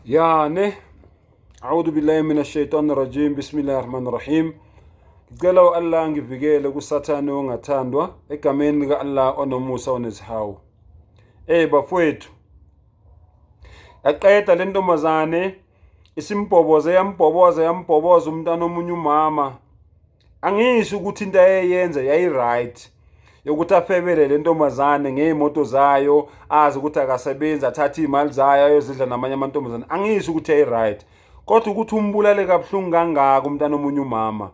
Ya ne. A'udhu billahi minash shaitani rajim. Bismillahir rahmanir rahim. Ngicela u-Allah angivikele kuSathane ongathandwa egameni lika-Allah onomusa onezihawu. Ey bafowethu. Yaqeda le ntombazane isimbhoboze yambhoboza yambhoboza umntana omunye umama. Angisho ukuthi into ayeyenza yayi-right yokuthi afebele le ntombazane ngey'moto zayo azi ukuthi akasebenzi athathe iy'mali zayo ayozidla namanye amantombazane. Angisho ukuthi yayi-right, kodwa ukuthi umbulale kabuhlungu kangaka umntana omunye umama,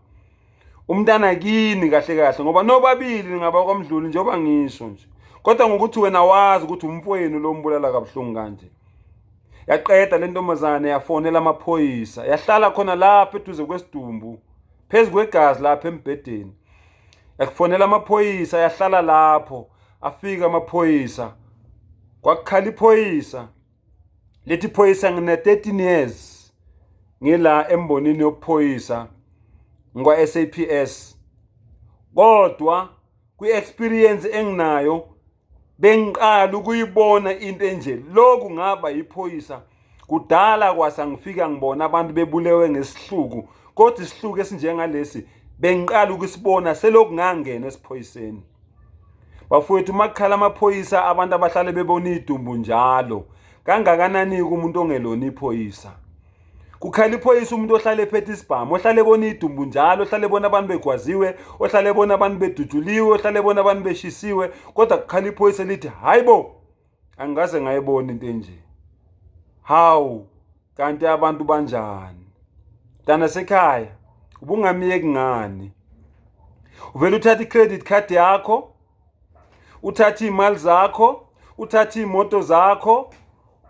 umntana kini kahle kahle, ngoba nobabili ningaba kwaMdluli njengoba ngisho nje, kodwa ngokuthi wena wazi ukuthi umfowenu lo mbulala kabuhlungu kanje. Yaqeda le ntombazane yafonela amaphoyisa, yahlala khona lapho eduze kwesidumbu phezu kwegazi lapha embhedeni, yakufonela amaphoyisa, yahlala lapho. Afika amaphoyisa, kwakukhala iphoyisa lithi, phoyisa ngine-13 years ngila embonini yobuphoyisa ngikwa-SAPS, kodwa kwi-experience enginayo bengiqala ukuyibona into enje. Lokhu ngaba yiphoyisa kudala kwasa ngifika ngibona abantu bebulewe ngesihluku, kodwa isihluku esinjengalesi bengiqala ukusibona selokhu ngangena esiphoyiseni. Bafowethu, uma kukhala amaphoyisa abantu abahlale bebona idumbu njalo, kangakanani-ke umuntu ongelona iphoyisa? Kukhala iphoyisa umuntu ohlale ephethe isibhamu, ohlale ebona idumbu njalo, ohlale ebona abantu begwaziwe, ohlale ebona abantu bedutshuliwe, ohlale ebona abantu beshisiwe, kodwa kukhala iphoyisa lithi hayi bo, angikaze ngayibona into enje. Hawu, kanti abantu banjani? Mntana sekhaya, ubungamiyeki ngani? Uvele uthathe i-credit card yakho, uthathe iy'mali zakho, uthathe iy'moto zakho,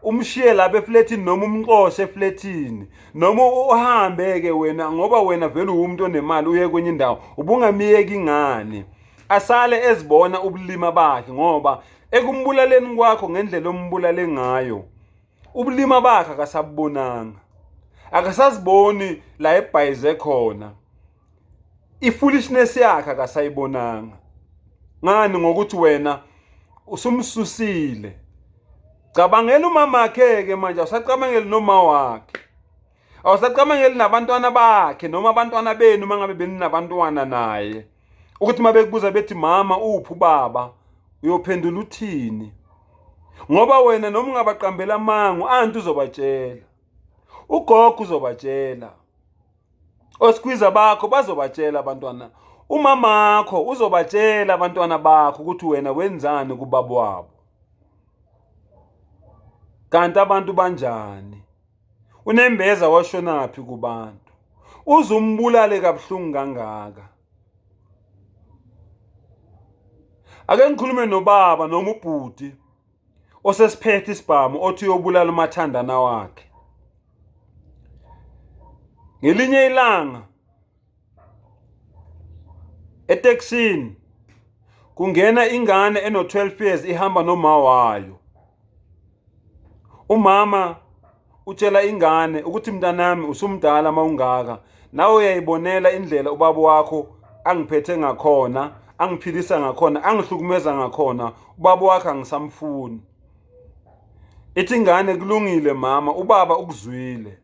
umshiye lapha eflethini noma umxoshe eflethini noma uhambe-ke wena, ngoba wena vele uwumuntu onemali, uye kwenye indawo. Ubungamiyeki ngani asale ezibona ubulima bakhe? Ngoba ekumbulaleni kwakho ngendlela ombulale ngayo, ubulima bakhe akasabubonanga, akasaziboni la ebhayize khona, i-foolishness yakhe akasayibonanga. Ngani? Ngokuthi wena usumsusile. Cabangela umamakhe-ke manje, awusacabangeli noma wakhe, awusacabangeli nabantwana bakhe noma abantwana benu uma ngabe beninabantwana naye, ukuthi uma bekubuza bethi mama uphi ubaba, uyophendula uthini? Ngoba wena noma ungabaqambela amanga, u-anti uzobatshela, ugogo uzobatshela, oskwiza bakho bazobatshela abantwana, umamakho uzobatshela abantwana bakho ukuthi wena wenzani kubaba wabo. Kanti abantu banjani? Unembeza washonaphi kubantu uze umbulale kabuhlungu kangaka? Ake ngikhulume nobaba noma ubhuti osesiphethe isibhamu othi uyobulala umathandana wakhe. Ngelinye ilanga etekisini kungena ingane eno-12 years ihamba noma wayo. Umama utshela ingane ukuthi mntanami, usumdala mawungaka, nawe uyayibonela indlela ubaba wakho angiphethe ngakhona, angiphilisa ngakhona, angihlukumeza ngakhona, ubaba wakho angisamfuni. Ithi ingane, kulungile mama, ubaba ukuzwile.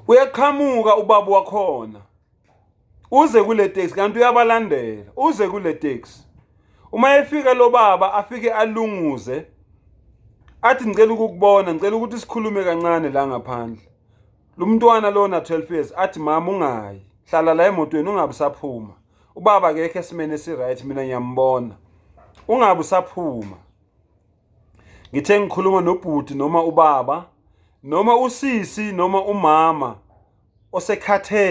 Uyaqhamuka ubaba wakhona, uze kule taxi, kanti uyabalandela, uze kule taxi. Uma efika lo baba, afike alunguze athi, ngicela ukukubona, ngicela ukuthi sikhulume kancane la ngaphandle. Lo mntwana lona 12 years athi, mama ungayi, hlala la emotweni, ungabe usaphuma, ubaba akekho esimeni esi-right, mina ngiyambona, ungabe usaphuma. Ngithe ngikhuluma nobhuti noma ubaba noma usisi noma umama osekhathele.